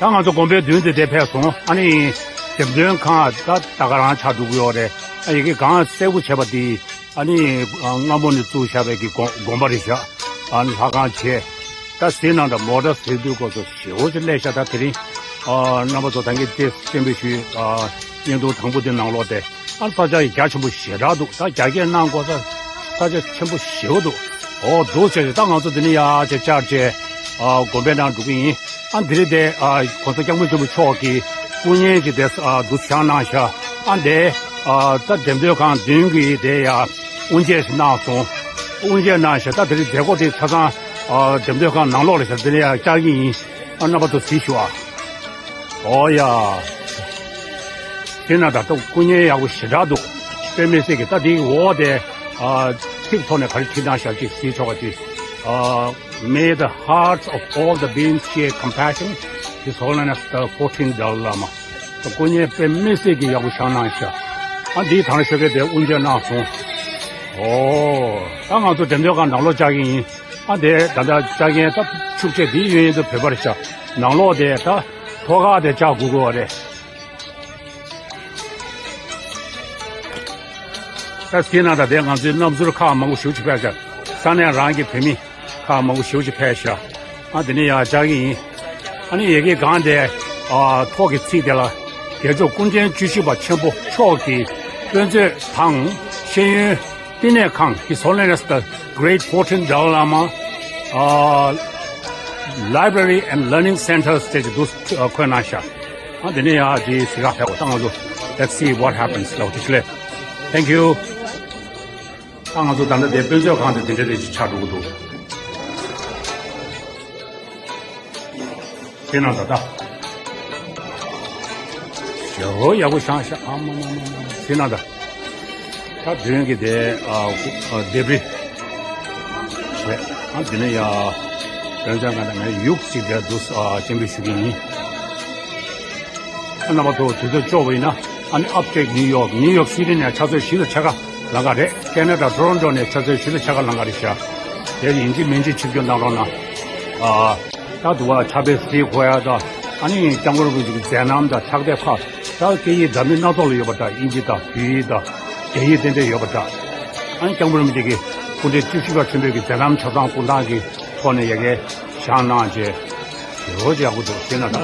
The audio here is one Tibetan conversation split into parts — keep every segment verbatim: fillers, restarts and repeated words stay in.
ད་ང་ཚོ་དགོན་པའི་མདུན་དེ་དེ་ཕེབས་སོང་། ཨ་ནི་འགྲེམས་སྟོན་ཁང་ད་ད་ག་རང་ཆགས་འགྲོ་གི་ཡོད་རེད། ཨ་ཡི་གེ་གང་གསལ་པོ་བྱས་པ་དེ་ཨ་ནི་སྔ་མོ་ནས་བཙུགས་བཞག་པའི་གི་དགོན་དགོན་པ་རེད་ཤག་ཨ་ནི་ལྷ་ཁང་བྱས། ད་ཟིན་ན་ད་མོ་ཊ་ཟེར་དུས་སྐོར་སོ་ཞེ་བོ་ཅིག་སླེབས་ཤག་ད་དེ་རིང་ཨ་རྣམ་པ་ཚོ་ད་གིན་ཏེ་སྤྱན་འབུལ་ཞུས། ཨ་བརྙན་ཐུང་དང་པོ་དེ་ནང་ལོགས་དེ་ཨ་ས་ཆ་ཡི་རྒྱ་ཆེན་པོ་ཞེ་དྲག་འདུག་ད་རྒྱ་སྐད་གནང་དགོས་ས་ས་ཆ་ཆེན་པོ་ཞེ་བོ་འདུག་ཨོ་འདུག་ཟེར་ཏེ་ད་ང་ཚོ་འདི་ནས་ཡར་བཅར་བྱས་ཨ་དགོན་པའི་ནང་འགྲོ་གི་ཡིན། ཨ་འདི་རེད་དེ་ཨ་གོང་ས་སྐྱབས་མགོན་ཆེན་པོ་མཆོག་གིས་སྐུ་བརྙན་ཅིག་དེ་ཨ་འདུག་བཞག་གནང་ཤག་ཨ་འདི་ཨ་ད་འགྲེམས་སྟོན་ཁང་མདུན་གྱི་དེ་ཡ་དབུ་འབྱེད་ཞིག་གནང་སོང་། དབུ་འབྱེད་གནང་ཤག་ད་དེ་རིང་མཛད་སྒོ་དེ་ཆ་ཚང་ཨ་འགྲེམས་སྟོན་ཁང་ནང་ལོགས་ལ་ཤག་འདི་ནས་ཡ་བཅར་གྱི་ཡིན། ཨ་རྣམ་པ་ཚོ་གཟིགས་ཤོག་ཨ། ཨོ་ཡ། དེ་ན་ད་ལྟ་སྐུ་བརྙན་ཡག་པོ་ཞེ་དྲག་འདུག་དཔེ་མི་སྲིད་ཀྱི་ད་དེའི་འོག་དེ་ཨ་ཚིག་ཐོག་ནས་ག་རེ་བྲིས་གནང་ཤག་ཅིག་གཟིགས་ཆོག་ག་ཅིག་ཨ། May the hearts of all the beings share compassion, His Holiness the fourteenth Dalai Lama. ད་སྐུ་བརྙན་དཔེ་མི་སྲིད་ཀྱི་ཡག་པོ་ཆགས་གནང་ཤག་ཨ་འདིའི་དང་ཤོག་གེ་དེ་དབུ་འབྱེད་གནང་སོང་། ཨོ། ད་ང་ཚོ་འགྲེམས་སྟོན་ཁང་ནང་ལོགས་བཅར་གྱི་ཡིན། ཨ་འདི་ད་ལྟ་བཅར་མཁན་ད་ཕྱུག་ཆེ་འདི་ཡོད་ཡིན་དུ་བོད་པ་རེད་ཤག་ནང་ལོགས་དེ་ད་ཐོག་ཁ་དེ་བཅར་དགོས་དགོས་པ་རེད། ད་དེ་ན་ད་དེ་ང་ཚོའི་རྣམ་ཟུར་ཁག་མང་པོ་ཞེ་པོ་ཅིག་ཕེབས་ཤག་ས་གནས་རང་གི་བོད་མི་ཁག་མང་པོ་ཞེ་པོ་ཅིག་ཕེབས་ཤག་ཨ་དེ་ནས་ཡར་བཅར་གྱི་ཡིན། ཨ་ནི་ཡ་གི་སྒང་དེ་ཨ་ཐོག་གི་ཚིག་དེ་ལ་རྒྱལ་མཆོག་སྐུ་ཕྲེང་བཅུ་བཞི་པ་ཆེན་པོ་མཆོག་གི་དཔེ་མཛོད་དང་ཤེས་ཡོན་བསྟི་གནས་ཁང་His Holiness the Great fourteenth Dalai Lama uh, Library and Learning Centers ཟེར་གྱི་འདུག་འཁོད་གནང་ཤག་ཨ་དེ་ནས་ཡ་དེ་ཟི་ག་ཕེབས་པ་ད་ང་ཚོ། Let's see what happens. ལགས་ཐུགས་རྗེ་ཆེ། Thank you. ད་ང་ཚོ་ད་ལྟ་དེ་དཔེ་མཛོད་ཁང་དེ་དེ་འདྲ་རེ་ཞིག་ཆགས་འགྲོ་གི་འདུག་དེ་ན་ད་ལྟ་ཞེ་པོ་ཡག་པོ་བཞེངས་ཤག་ཨ་མ་མ་མ་མ་དེ་ན་ད་ད་མདུན་གྱི་དེ་ཨ་ཨ་ལྡེབས་རིས་རེད། ཨ་དེ་ནས་ཡ་དཔེ་མཛོད་ཁང་ད་ངས་ཡུག་ཅིག་དེ་འདུག་ཨ་སྤྱན་འབུལ་ཞུ་གི་ཡིན། རྣམ་པ་ཚོ་དུས་ཚོད་ལྕོགས་པ་ཡིན་ན་ཨ་ནི་Upstate New York, New York City ནས་ཕྱག་ཚོད་བཞི་དང་ཕྱེད་ཀ་ལང་ཀ་རེད། ཁེ་ན་ཌ་ཊོ་རོན་ཊོ་ནས་ཕྱག་ཚོད་བཞི་དང་ཕྱེད་ཀ་ལང་ཀ་རེད་ཤག་དེ་ཡིན་གཅིག་མིན་གཅིག་ཆིབས་བསྒྱུར་གནང་རོགས་གནང་། ཨ་ད་དུ་བ་ཕྱག་དཔེ་གཟིགས་དགོས་ཡ་ད་ཨ་ནི་སྐྱབས་མགོན་རིན་པོ་ཆེ་གི་མཛད་རྣམ་དང་ཕྱག་དེབ་ཁག་ད་སྐད་ཡིག་འདྲ་མིན་སྣ་ཚོགས་ལ་ཡོད་པ་འདྲ། དབྱིན་ཇི་དང་བོད་ཡིག་དང་རྒྱ་ཡིག་ཏན་ཏན་ཡོད་པ་འདྲ། ཨ་ནི་སྐྱབས་མགོན་རིན་པོ་ཆེ་གི་སྐུ་ཕྲེང་བཅུ་བཞི་པ་ཆེན་པོའི་གི་མཛད་རྣམ་ཆ་ཚང་སྐུ་ཐང་གི་ཐོག་ནས་ཡ་གི་བཞེངས་གནང་བྱས། ཞེ་པོ་ཅིག་ཡག་པོ་འདུག་དེ་ན་ད་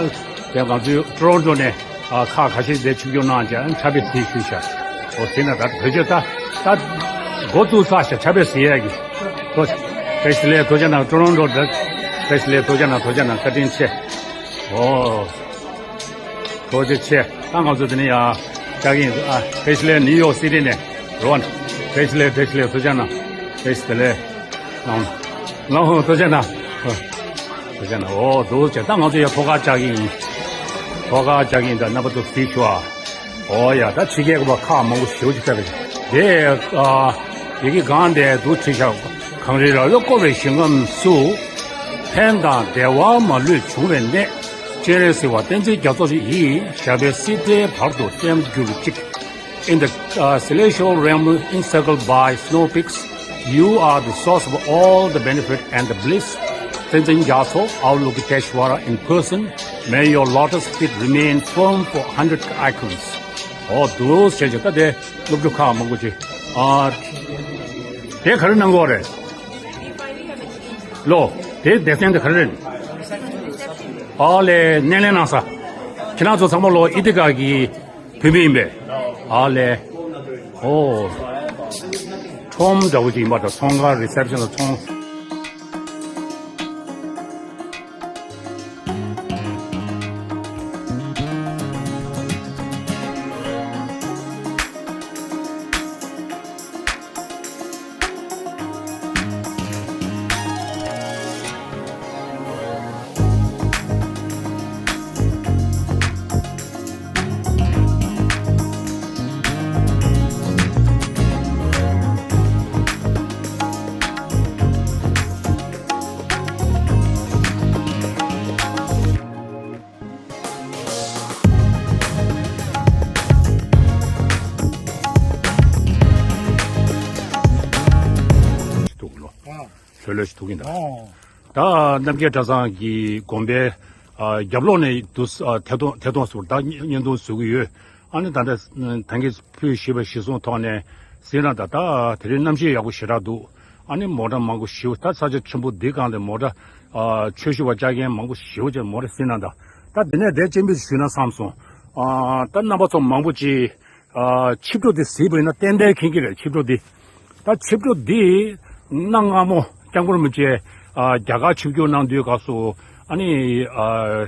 དེ་ང་ཚོའི་ཊོ་རོན་ཊོ་ནས་ཨ་ཁག་ཁ་ཤས་དེ་ཆིབས་བསྒྱུར་གནང་བྱས་ཨ་ནི་ཕྱག་དཔེ་གཟིགས་ཞུས་ཤག་ཨོ་དེ་ན་ད་བོད་ཆས་ད་ད་འགོ་བཙུགས་ཚར་ཤག་ཕྱག་དཔེ་གཟིགས་ཡ་གི་ཐུགས་རྗེ་ཆེ་ལགས། ཐུགས་རྗེ་གནང་། ཊོ་རོན་ཊོ་ད་ཐུགས་རྗེ་ཆེ་ལགས། ཐུགས་རྗེ་གནང་། ཐུགས་རྗེ་གནང་། བཀའ་དྲིན་ཆེ། ཨོ། ཐུགས་རྗེ་ཆེ། ད་ང་ཚོ་དེ་ནས་ཡ་བཅར་གྱི་ཡིན། ཨ་ཕེ་ཤི་ལེ་ནིའུ་ཡོག་སི་ཊི་ནས་རོན། ཕེ་ཤི་ལེ་ཕེ་ཤི་ལེ་ཐུགས་རྗེ་གནང་། ཕེ་ཤི་ལེ་ལང་ལང་ཐུགས་རྗེ་གནང་། ཐུགས་རྗེ་གནང་། ཨོ་འདུག་བྱས་ད་ང་ཚོ་ཡ་ཐོག་ཁར་བཅར་གྱི་ཡིན། ཐོག་ཁར་བཅར་གྱི་ཡིན། ད་རྣམ་པ་ཚོ་གཟིགས་ཤོག་ཨ། ཨོ་ཡ་ད་ཕྱི་རྒྱལ་གྱི་བ་ཁག་མང་པོ་ཞེ་པོ་ཅིག་ཕེབས་པ་རེད། དེ་ཨ་ཡི་གེ་སྒང་དེ་འདུག་བྲིས་ཤག་གངས་རི་ར་བས་བསྐོར་བའི་ཞིང་ཁམས་སུ། ཕན་དང་བདེ་བ་མ་ལུས་འབྱུང་བའི་གནས། སྤྱན་རས་གཟིགས་དབང་བསྟན་འཛིན་རྒྱ་མཚོ་ཡི། ཞབས་པད་སྲིད་མཐའི་བར་དུ་བརྟན་གྱུར་ཅིག In the uh, celestial realm encircled by snow peaks, you are the source of all the benefit and the bliss. Tenzin Gyatso, Avalokiteshvara in person, may your lotus feet remain firm for hundred cycles. ཨོ་འདུག་བྱས་བྱས་ད་དེ་སློབ་ཕྲུག་ཁག་མང་པོ་ཅིག་ཨ་དེ་ག་རེ་གནང་གི་ཡོད་རེད། ལོ། དེ་སྡེ་ཚན་དེ་ག་རེ་རེད། ཨ་ལས་སྣེ་ལེན་གནང་ས། ཁྱེད་རང་ཚོ་ཚང་མ་ལོ་ཨི་ཐི་ཀ་གི་བུད་མེད་ཡིན་པས། ཨ་ལས། ཨོ། ཁྲོམ་འདྲ་བོ་ཅིག་ཡིན་པ་འདྲ། ཚོང་ཁང་རི་སེབ་ཤན་ལ་ཚོང་ཐུག་ལོ། ཨ། ལྷོད་ལྷོད་ཞིག་ཐུག་གིན་ད། ཨོ། ད་རྣམ་རྒྱལ་གྲྭ་ཚང་གི་དགོན་པའི་ ཨ་རྒྱབ་ལོགས་ནས་དུ་ཨ་ཐད་གཏོང་ཐད་གཏོང་ཟུར་ད་བརྙན་ཐུང་བཟོ་གི་ཡོད། ཨ་ནི་ད་ལྟ་ད་གིན་ཕུལ་ཞེས་པ་གཞིར་བཟུང་ཐོག་ནས་ཟིན་ན་ད་ད་དེ་རིང་གནམ་གཤིས་ཡག་པོ་ཞེ་དྲག་འདུག་ཨ་ནི་མོ་ཊ་མང་པོ་ཞེ་པོ་ད་ས་ཆ་ཆེན་པོ་འདི་སྒང་ལ་མོ་ཊ་ཨ་ཆོས་ཞུ་བ་བཅར་མཁན་མང་པོ་ཞེ་པོ་ཅིག་མོ་ཊ་ཟིན་ན་ད་ད་འདི་ནས་དེ་སྤྱན་འབུལ་ཞུས་ན་བསམ་སོང་། ཨ་ད་རྣམ་པ་ཚོ་མང་པོ་ཅིག་ཨ་ཆིབས་འགྲོ་འདི་གཟིགས་པ་ཡིན་ན་ཏན་ཏན་མཁྱེན་གྱི་རེད། ཆིབས་འགྲོ་འདི། ད་ཆིབས་འགྲོ་འདི་གནའ་སྔ་མོ་སྐྱབས་མགོན་རིན་པོ་ཆེ་ཨ་རྒྱ་གར་ཆིབས་བསྒྱུར་གནང་དུས་སྐབས་སུ་ཨ་ནི་ཨ་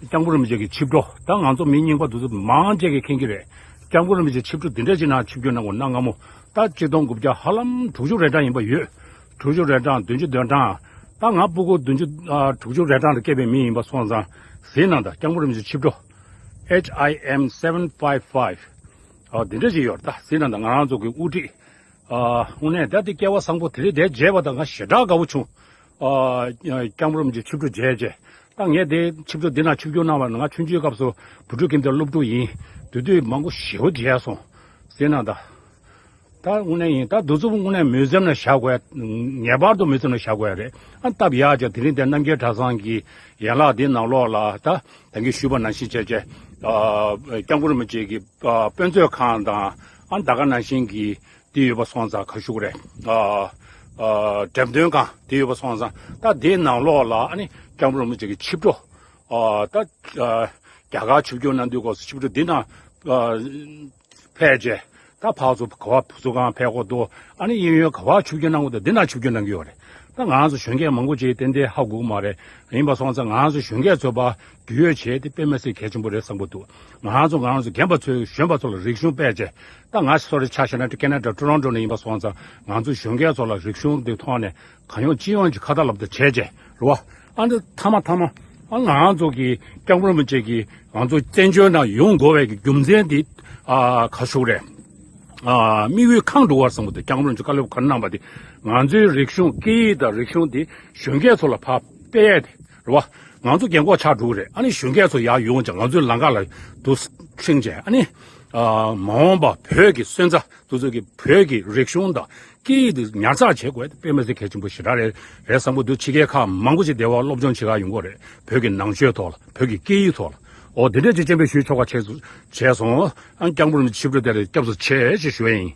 སྐྱབས་མགོན་རིན་པོ་ཆེ་གི་ཆིབས་འགྲོ་ད་ང་ཚོ་མི་རྙིང་པ་འདི་ཚོ་མང་ཆེ་གིས་མཁྱེན་གྱི་རེད། སྐྱབས་མགོན་རིན་པོ་ཆེ་ཆིབས་འགྲོ་འདི་འདྲ་ཅིག་ནང་ཆིབས་བསྒྱུར་གནང་དགོས། གནའ་སྔ་མོ་ད་གཅིག་སྟོང་དགུ་བརྒྱ་ཧ་ལམ་དྲུག་ཅུ་རེ་གྲངས་ཡིན་པ་ཡོད། དྲུག་ཅུ་རེ་གྲངས་བདུན་ཅུ་དོན་གྲངས་ད་ང་སྤུ་གུ་བདུན་ཅུ་ཨ་དྲུག་ཅུ་རེ་གྲངས་ལ་སྐྱེས་པའི་མི་ཡིན་པ་སོང་ཙང་ཟིན་ན་ད་སྐྱབས་མགོན་རིན་པོ་ཆེ་ཆིབས་འགྲོ་H I M seven five five ཨ་འདི་འདྲ་ཅིག་ཡོད་རེད། ད་ཟིན་ན་ད་ང་རང་ཚོ་གི་དབུ་ཁྲིད་ཨ་དངོས་གནས་ད་དེ་སྐལ་བ་བཟང་པོ་དེ་རིང་དེ་མཇལ་བ་དང་ང་ཞེ་དྲག་དགའ་བོ་བྱུང་། ཨ་སྐྱབས་མགོན་རིན་པོ་ཆེ་ཆིབས་འགྲོ་མཇལ་རྗེས་ད་ངས་དེ་ཆིབས་འགྲོ་འདི་ན་ཆིབས་བསྒྱུར་གནང་བ་ང་ཆུང་ཆུང་སྐབས་སུ་བུ་ཕྲུག་ཁྱིམ་སྡེ་སློབ་ཕྲུག་ཡིན། དེ་དུས་མང་པོ་ཞེ་པོ་མཇལ་སོང་། ཟིན་ན་ད། ད་དངོས་གནས་ཡིན། ད་འདི་ཚོ་དངོས་གནས་མུས་སེམས་ནང་བཞག་དགོས། ངེས་པར་དུ་མུས་སེམས་ནང་བཞག་དགོས་ཡ་རེད། ཨ་སྟབས་ཡག་ཅིག་དེ་རིང་དེ་རྣམ་རྒྱལ་གྲྭ་ཚང་གི་ཡན་ལག་འདི་ནང་ལོགས་ལ་ད་ད་གིན་ཞུས་པ་ནང་བཞིན་བྱས་བྱས་ཨ་སྐྱབས་མགོན་རིན་པོ་ཆེ་གི་ཨ་དཔེ་མཛོད་ཁང་དང་ཨ་ད་ག་ནང་བཞིན་གྱི་འདི་ཡོད་པ་སོང་ཙང་ག་ཞུ་གི་རེད། ཨ་ཨ་འགྲེམས་སྟོན་ཁང་འདི་ཡོད་པ་སོང་ཙང་ད་འདིའི་ནང་ལོགས་ལ་ཨ་ནི་སྐྱབས་མགོན་རིན་པོ་ཆེ་གི་ཆིབས་འགྲོ་ཨ་ད་ཨ་རྒྱ་གར་ཆིབས་བསྒྱུར་གནང་དུས་སྐབས་སུ་ཆིབས་འགྲོ་འདི་ནང་ཨ་ཕེབས་རྗེས་ད་ཕར་ཚུར་ག་པར་བུ་གསོ་ཁང་ཕེབས་དགོས་འདུག་ཨ་ནི་གཡས་གཡོན་ག་པར་ཆིབས་བསྒྱུར་གནང་དགོས་འདུག་འདི་ན་ཆིབས་བསྒྱུར་གནང་གི་ཡོད་རེད། ད་ང་རང་ཚོ་གཞོན་སྐྱེས་མང་པོ་ཅིག་ཏན་ཏན་ཧ་གོ་གི་མ་རེད། ཡིན་པ་སོང་ཙང་ང་རང་ཚོ་གཞོན་སྐྱེས་ཚོ་ཕར་རྒྱུས་ཡོད་བྱས་དེ་དཔེ་མི་སྲིད་གལ་ཆེན་པོ་རེད་བསམ་གྱི་འདུག་ང་རང་ཚོ་ང་རང་ཚོ་རྒན་པ་ཚོས་གཞོན་པ་ཚོ་ལ་རིག་གཞུང་སྤེལ་བྱས་ད་ང་སོ་རེ་ཆ་བཞག་ན་ཀེ་ན་ཌ་ཊོ་རོན་ཊོ་ནས་ཡིན་པ་སོང་ཙང་ང་ཚོ་གཞོན་སྐྱེས་ཚོ་ལ་རིག་གཞུང་དེ་ཐོག་ནས་གང་ཡོང་ཅི་ཡོང་གི་ཁ་ཏ་ལབ་ཏུ་བྱས་རྗེས་རེད་བ། ཨ་འདི་མཐའ་མ་མཐའ་མ་ཨ་ང་རང་ཚོ་གི་སྐྱབས་མགོན་རིན་པོ་ཆེ་གི་ང་ཚོ་བཙན་བྱོལ་ནང་ཡོང་དགོས་པའི་གི་རྒྱུ་མཚན་འདི་ཨ་ག་ཞུ་རེད། ཨ་དམིགས་ཡུལ་གང་འགྲོ་བར་བསམ་པ་དེ་སྐྱབས་མགོན་རིན་པོ་ཆེ་བཀའ་སློབ་ག་རེ་གནང་པ་དེ་ང་ཚོའི་རིག་གཞུང་སྐད་ཡིག་དང་རིག་གཞུང་དེ་གཞོན་སྐྱེས་ཚོ་ལ་ཕར་སྤེལ་ཡས་དེ་རེད་བ། ང་ཚོ་རྒན་གོག་ཆགས་འགྲོ་གི་རེད། ཨ་ནི་གཞོན་སྐྱེས་ཚོ་ཡར་ཡོང་བྱས་ང་ཚོའི་ལམ་ཁ་ལ་དུ་ཁྲིད་བྱས་ཨ་ནི་ཨ་མ་འོངས་པ་བོད་ཀྱི་སོན་རྩ་དེ་ཚོ་གི་བོད་ཀྱི་རིག་གཞུང་དང་སྐད་ཡིག་དེ་ཉར་ཚགས་བྱེད་དགོས་དཔེ་མི་སྲིད་གལ་ཆེན་པོ་ཞེ་དྲག་རེད་རེད་བསམ་གྱི་འདུག་ཕྱི་རྒྱལ་ཁག་མང་པོ་ཞིག་དེ་བར་སློབ་སྦྱོང་བྱེད་ག་ཡོང་གི་རེད། བོད་ཀྱི་ནང་ཆོས་ཐོག་ལ་བོད་ཀྱི་སྐད་ཡིག་ཐོག་ལ་འོ་དེ་འདྲས་ཅིག་སྤྱན་འབུལ་ཞུས་ཆོག་པ་བྱས་སོང་། ཨ་སྐྱབས་མགོན་རིན་པོ་ཆེ་ཆིབས་འགྲོ་དེ་ལ་སྐྱབས་སུ་མཆི་ཞེས་ཞུ་ཡ་ཡིན།